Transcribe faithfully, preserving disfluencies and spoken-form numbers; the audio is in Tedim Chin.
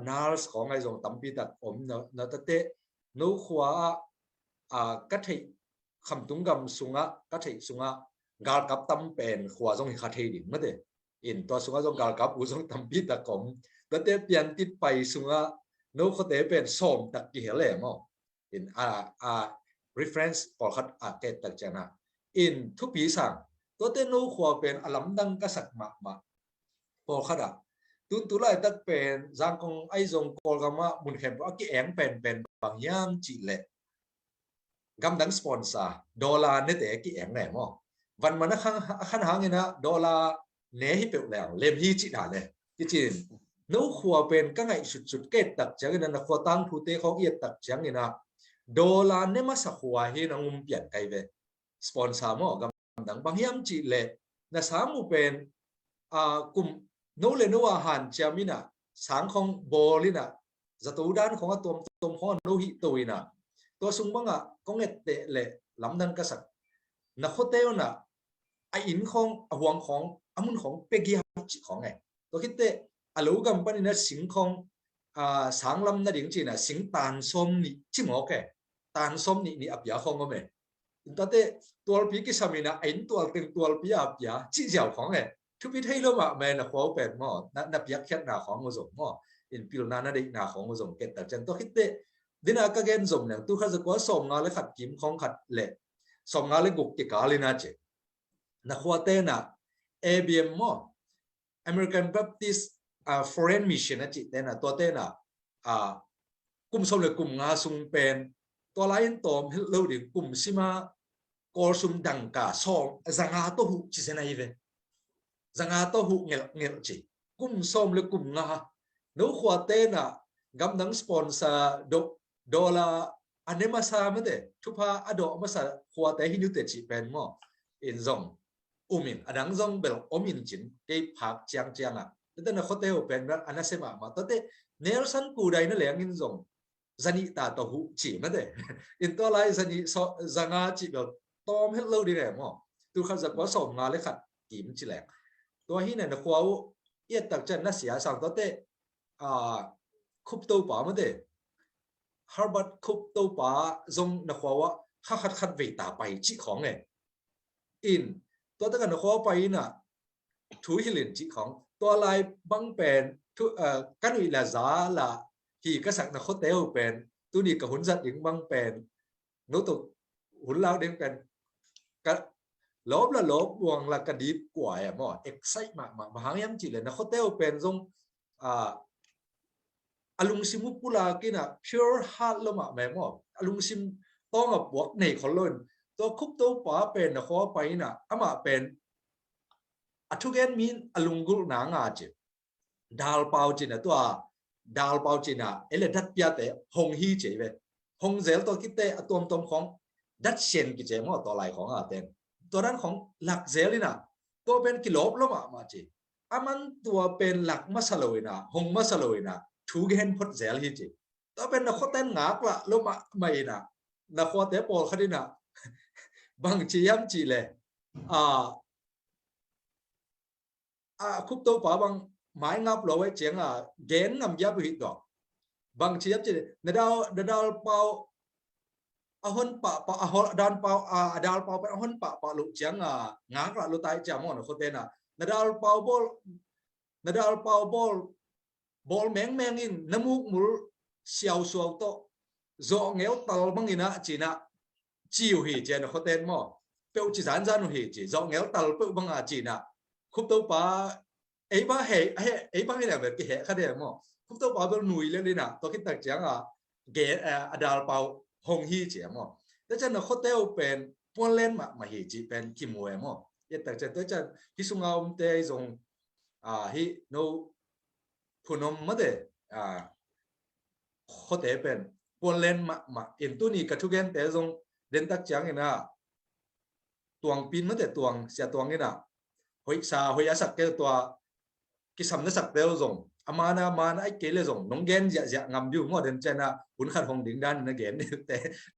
nurse khawng ahi zong tampi tak om na, na tate, no khua ah, a, ka theih, Khamtung gam sungah ka theih sungah galkap tam pen khua zong hi kha thei ding mate. In tua sungah zong galkap uh zong tampi tak om. Tuate piantit pai sungah no khuate pen sawm tak kihel e maw. In a, a reference pawlkhat a ket tak ciangah in thupi sang. Tuate no khua pen a lamdang ka sak mahmah. Pawlkhat ah tun tu laitak pen Zangkong ahi zong Kawlgam ah mun khempeuh a ki-eng penpen bang hiam cih leh gamdang sponsor dollar nete ki-eng ne maw. Van man a khan, a khan hangin ah dollar ne hi peuh leng lem hi cih dan e. Kicin no khua pen ka ngaih sutsut ka et tak ciangin ah, na khua tangthute khawng i et tak ciangin ah dollar ne masa khua hi na ngum pian kai ve. Sponsor maw, gamdang bang hiam cih leh na sang uh pen, a, kum no le no a hanciam in ah sang khawng bawl in ah zato dan khawng a tuamtuam khawng a no hih to in ah tua sung bangah kong etteh leh lamdang ka sak. Na khuate un ah a inn khawng, a huang khawng, a mun khawng pia giat cih khawng e. Tua khitteh a lo gam panin a sing khawng, a, sanglam nading ci-in ah sing tan sawm nih ci mawk e. Tan sawm nih nih a pia khawng om e. Tuate tualpi kisam in ah a inn tual teng tualpi a pia cih ziau khawng e. Thupi thei lo mahmah e na khua uh pen maw. Na, na piakkhiatna khawng uh zong maw, in pilna na deihna khawng uh zong ket tak ciang. Tua khitteh dina ka gen zom neng tu khat za kua sawm nga le khat kim khawng khat le sawm nga le guk kikal in ah ci. Na khuate in ah A B M maw, American Baptist, ah, Foreign Mission a cihte in ah, tuate in ah, ah, kum sawm le kum nga sung pen tua lai-in tawm helh lo ding kum sima Kawl sum dangka sawm, za nga tawh huh ci zen ahi ve. Za nga tawh huh ngelhngelh ci. Kum sawm le kum nga no khuate in ah gamdang sponsor do, dollar a ne masa mate, thupha a dawh masa khuate hi nute cih pen maw. In zong um in, a dang zong bel om in cin, kei phak ciangciang ah. Tete na khuate uh pen bel a nasia mahmah. Tate Nelson kudai na leng in zong zanih ta tawh huh ci mate. In tua lai zanih sawm, za nga cih bel tawm helh lo ding e maw. Tu khat za kua sawm nga le khat kim ci leng. Tua hi na na khua uh i et tak ciang na sia sang tuate, a, Khup Topa mate. Herbert Khup Topa zong na khua uh ah kha khat khat vei ta pai cih khawng e. In tua tak a na khua pai in ah thu hilh in cih khawng. Tua lai bang pen thu, a, ka nuih la za la hi ka sak na khuate uh pen tuni ka hun zat ding bang pen no tuk hun lak ding pen ka lawp la lawp buang la ka dip kua e maw. Excite mahmah. Bang hang hiam cih leh na khuate uh pen zong, a, a lungsim uh pulak in ah pure heart lo mahmah e maw. A lungsim tawng a puak nei khol lo in tua Khup Topa pen na khua pai in ah amah pen a thugen mi in a lunggulhna nga ci. Dalpau ci-in ah tua, dalpau ci-in ah ei le datpiate hong hi ci ve. Hong zel tua khitteh a tuamtuam khawng dat sian kici maw, tua lai khawng a ten. Tua dan khawng lak zel in ah tua pen kilawp lo mahmah ci. Aman tua pen lak masa lo in ah, hong masa lo in ah thu gen phot zel hi ci. Tua pen na khuate in ngaklah lo mahmah in ah, na khuate pawlkhat in ah bang ci hiam cih leh, a, a, Khup Topa bang mai ngap lo e ciang a gen ngam giap uh hi tuak. Bang ci hiam cih leh na dal, na dalpau a hon pahpah, a hon, a dalpau, a, a dalpau pen a hon pahpah loh ciang a ngaklah lo tai ci a maw na khuate in ah. Na dalpau bawl, na dalpau bawl, bawl mengmeng in na mukmul siausuau tawh zawhngeu tal bang in ah ci-in ah ci uh hi ci a na khuate in maw. Peuh ci zanzan uh hi ci, zawhngeu tal peuh bang a ci-in ah. Khup Topa ei bang heh, heh, ei bang in ah bel kiheh kha de maw. Khup Topa bel nui lel in ah tua khit tak ciang a gen, a, a dalpau hong hi ci a maw. Tua ciang na khuate uh pen puanlen mahmah hi cih pen kimu e maw. I et tak ciang tua ciang hih sung a omte zong, a, hih no phunom mate, a, khuate pen puanlen mahmah in tuni ka thugente zong den tak ciang in ah Tuang Pin mate, Tuang, Sia Tuang in ah hoih sa, hoih a sak kei tua kisam na sak tel zong a man a, man a, ahih kei leh zong nong gen ziahziah ngam ding uh maw, den ciang a hun khat hong ding dan in a gen ding te.